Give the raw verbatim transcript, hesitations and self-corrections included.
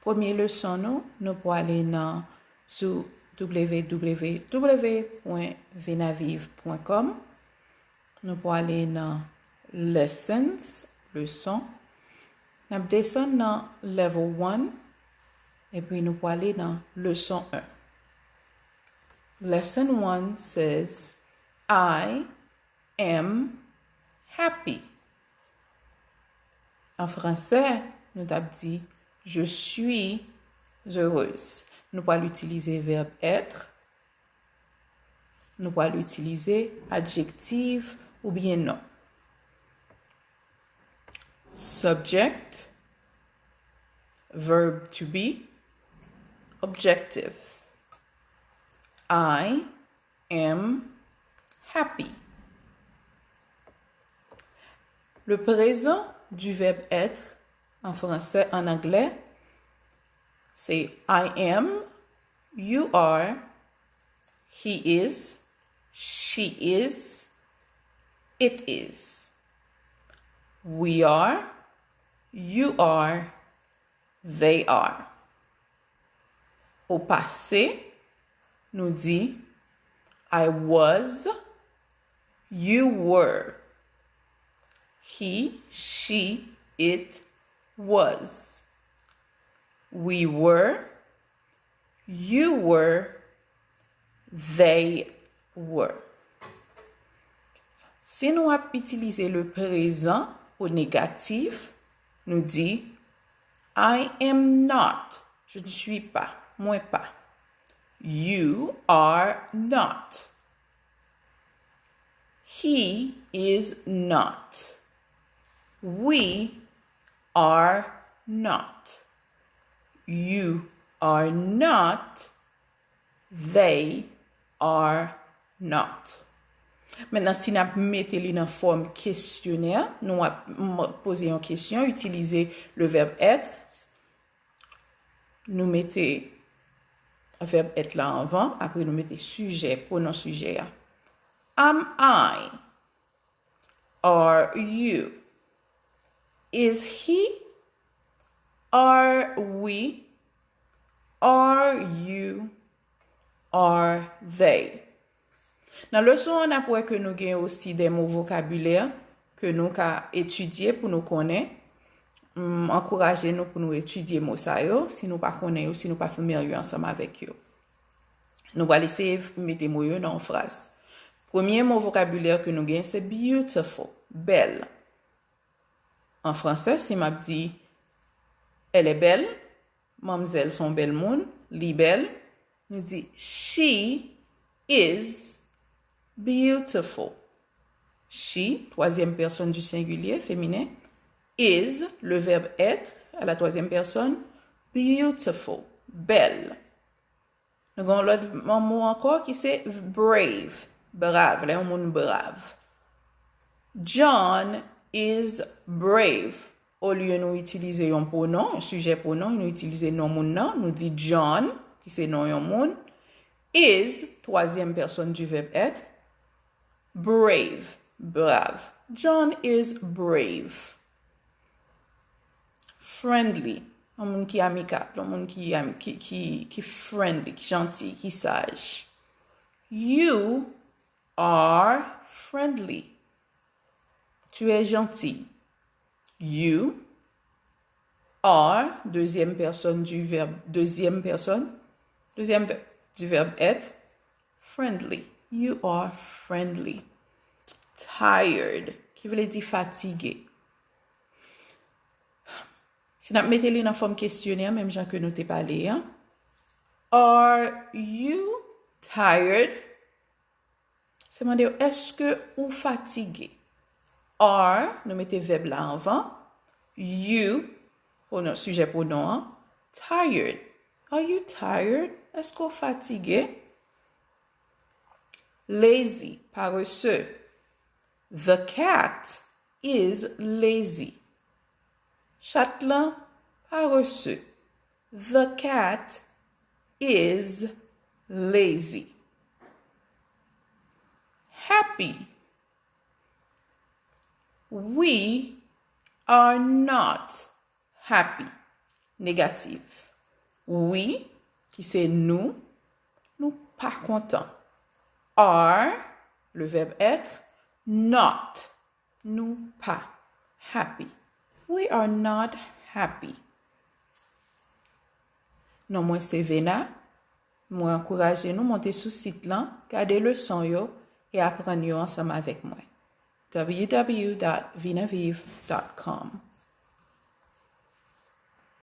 Premye leson nou, nou pwale nan sou w w w pwen venaviv pwen kòm. Nou pwale nan lessons, leson. N ap desann nan level one, epi nou pwale nan leson en. Lesson one says, I am happy. An fransè, nou t ap di, Je suis heureuse. Nou pral itilize vèb être. Nou pral itilize adjektif oubyen non. Subject, verb to be, objective. I am happy. Le présent du verbe être en français, en anglais, c'est I am, you are, he is, she is, it is. We are, you are, they are. Au passé, nou di, I was, you were. He, she, it was. We were, you were, they were. Si nou ap itilize le présent au négatif, nou di, I am not, je ne suis pas, mwen pa. You are not. He is not. We are not. You are not. They are not. Mentnan, si n ap mete li nan fòm kesyonè, nou ap m-, poze yon kesyon, itilize le verbe être. Nou mete verbe être la anvan, apre nou mete sijè, pwonon sijè a. Am I? Are you? Is he? Are we? Are you? Are they? Nan leson an, n ap wè ke nou gen osi de mo vokabilè ke nou ka etidye pou nou konnen. M ankouraje nou pou nou etidye mo sa yo, si nou pa konnen yo, si nou pa familiar ansanm avèk yo. Nou pral eseye mete mo yo nan yon fraz. Premye mo vokabilè ke nou gen, se beautiful, bèl. An fransè, si m ap di, elle est belle, manmzèl se yon bèl moun, li bèl, nou di, she is beautiful. She, troisième personne du singulier, féminin, is, le verbe être, à la troisième personne, beautiful, bèl. Nou gen yon lòt mo ankò ki se brave, brav, lè yon moun brav. John is brave. Olye nou itilize yon pwonon, yon sijè pwonon, nou itilize non moun nan, nou di John, ki se non yon moun, is, troisième personne du verbe être, brave, brav. John is brave. Friendly, yon moun ki amikab, yon moun ki, am-, ki, ki, ki friendly, ki janti, ki saj. You are friendly. Tu es gentil. You are, deuxième personne du verbe, deuxième personne, deuxième ver-, du verbe être, friendly. You are friendly. Tired, ki vle di fatige. Si n ap mete li nan fòm kesyonè, menm jan ke nou te pale a, Are you tired? Se mande w, èske ou fatige? Are, nou mete vèb la anvan. You, pwonon, sijè pwonon an. Tired. Are you tired? Èske w fatige? Lazy, parese. The cat is lazy. Chat lan parese. The cat is lazy. Happy. We are not happy. Negatif. We, ki se nou, nou pa kontan. Are, le verbe être, not, nou pa. Happy. We are not happy. Non mwen se Vena. Mwen ankouraje nou monte sou sit lan, gade leson yo e aprann yo ansanm avèk mwen. w w w dot vinaviv dot com.